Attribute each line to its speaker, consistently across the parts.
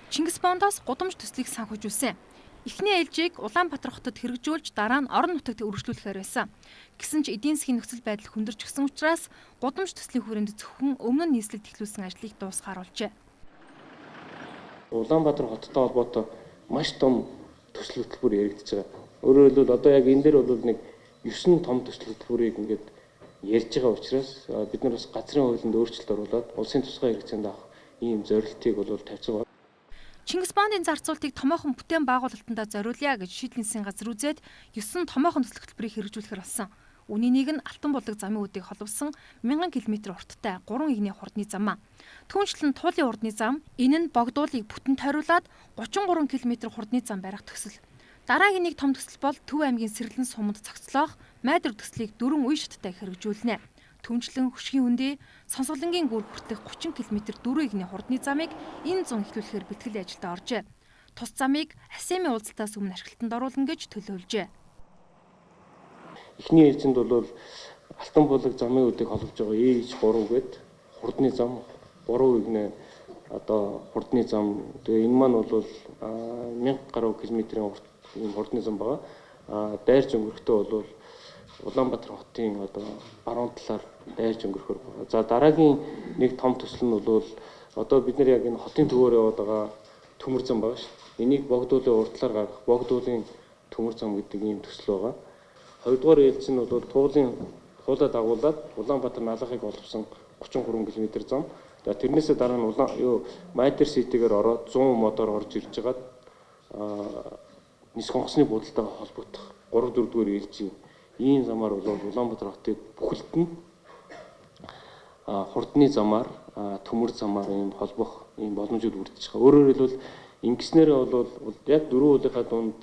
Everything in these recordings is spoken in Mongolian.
Speaker 1: Чингис Бондоос гудамж төслийг санхүүжүүлсэн. Эхний ээлжийг Улаанбаатар хотод хэрэгжүүлж дараа нь орон нутагт үргэлжлүүлэхээр байсан. Гэсэн ч эдийн засгийн нөхцөл байдал хүндэрч гисэн учраас гудамж төслийн хүрээнд зөвхөн өмнө нь нийслэлд эхлүүлсэн ажлыг дуусгаар болжээ.
Speaker 2: Улаанбаатар хоттой холбоотой маш том төсөл хөтөлбөр яригдж байгаа. Өөрөөр хэлбэл одоо яг энэ дээр бол нэг 9 том төсөл хөтөлбөрийг ингээд ярьж байгаа учраас бид нар бас газрын хуулинд өөрчлөлт оруулаад улсын тусгай хэрэгцээнд авах ийм зорилтыг бол тавьсан байна.
Speaker 1: Чингис Бондын зарцуултыг томоохон бүтээн байгуулалтандаа зориулъя гэж шийдлийн засгийн газар үзээд 9 томоохон төсөл хөтөлбөрийг хэрэгжүүлэхээр болсон. Үүний нэг нь Алтан булаг замын үүдийг холбосон 1000 км урттай 3 игний хурдны зам аа. Түүнчлэн Туулын хурдны зам, энэ нь Богдуулыг бүтэн тойруулаад 33 км хурдны зам барих төсөл. Дараагийн нэг том төсөл бол Төв аймгийн Сэрлэн суманд цогцлоох Майдвар төслийг 4 үе шаттай хэрэгжүүлнэ. Түнчлэн Хөшгийн хөндий Сонсголонгийн гүр хүртэх 30 км 4 игний хурдны замыг энэ зун эхлүүлэхээр бэлтгэл ажилд оржээ. Тус замыг АСЕМ-ийн уулзалтаас өмнө ашиглалтанд оруулна гэж төлөвлөжээ.
Speaker 2: Эхний ээлжинд бол Алтан булаг замын үүдийг холбож байгаа EH3 гээд хурдны зам 3 игнэ одоо хурдны зам. Тэгээ энэ маань бол 1000 гаруй километрийн урт ийм хурдны зам байгаа. Дайрч өнгөрөхдөө бол Улаанбаатар хотын одоо баруун талаар дайрч өнгөрөхөр байгаа. За дараагийн нэг том төсөл нь бол одоо бид нар яг энэ хотын төвөөр яваад байгаа төмөр зам байгаа шүү. Энийг Богдуулын урд талаар гаргах Богдуулын төмөр зам гэдэг ийм төсөл байгаа. Хоёрдугаар ээлж нь бол Туулын хуулаа дагуулад Улаанбаатар Налахыг холбосон 33 км зам. За тэрнээсээ дараа нь Улаан Майдер Ситигээр ороод 100 модоор орж ирж байгаад нисэх онгоцны буудалтайгаа холбогдох 3 4 дугаар ээлжийн ийм замаар бол Улаанбаатар хотыг бүхэлд нь хурдны замаар төмөр замаар ийм холбох ийм боломжууд бүрдэж байгаа. Өөрөөр хэлбэл ингэснээрээ бол яг дөрвөн уулынхаа дунд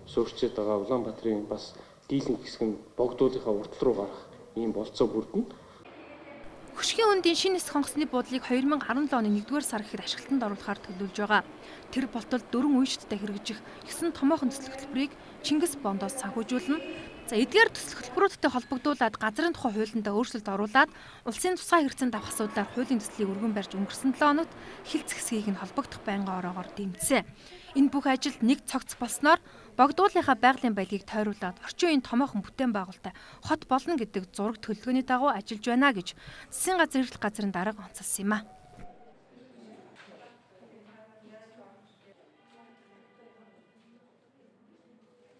Speaker 2: суурьчаад байгаа Улаанбаатарын бас дийлэнх хэсэг нь Богдуулынхаа урд руу гарах ийм болцоо бүрдэнэ.
Speaker 1: Хөшгийн хөндийн шинэ нисэх онгоцны буудлыг 2017 оны 1-р сар гэхэд ашиглалтанд оруулахаар төлөвлөж байгаа. Тэр болтол 4 үе шаттай хэрэгжих 9 томоохон төсөл хөтөлбөрийг Чингис Бондоос санхүүжүүлнэ. За эдгээр төсөл хөтөлбөрүүдтэй холбогдуулаад газрын тухай хуулиндаа өөрчлөлт оруулаад улсын тусгай хэрэгцээнд авах асуудлаар хуулийн төслийг өргөн барьж өнгөрсөн 7 хоногт хэлц хэсгийг нь холбогдох байнгын ороогоор дэмжсэн. Энэ бүх ажил нэг цогц болсноор Богдуулынхаа байгалийн баялагийг тойруулаад орчин үеийн томоохон бүтээн байгуулалттай хот болно гэдэг зураг төлөвлөгөөний дагуу ажиллаж байна гэж засгийн газар эрхлэх газрын дарга онцолсон юм а.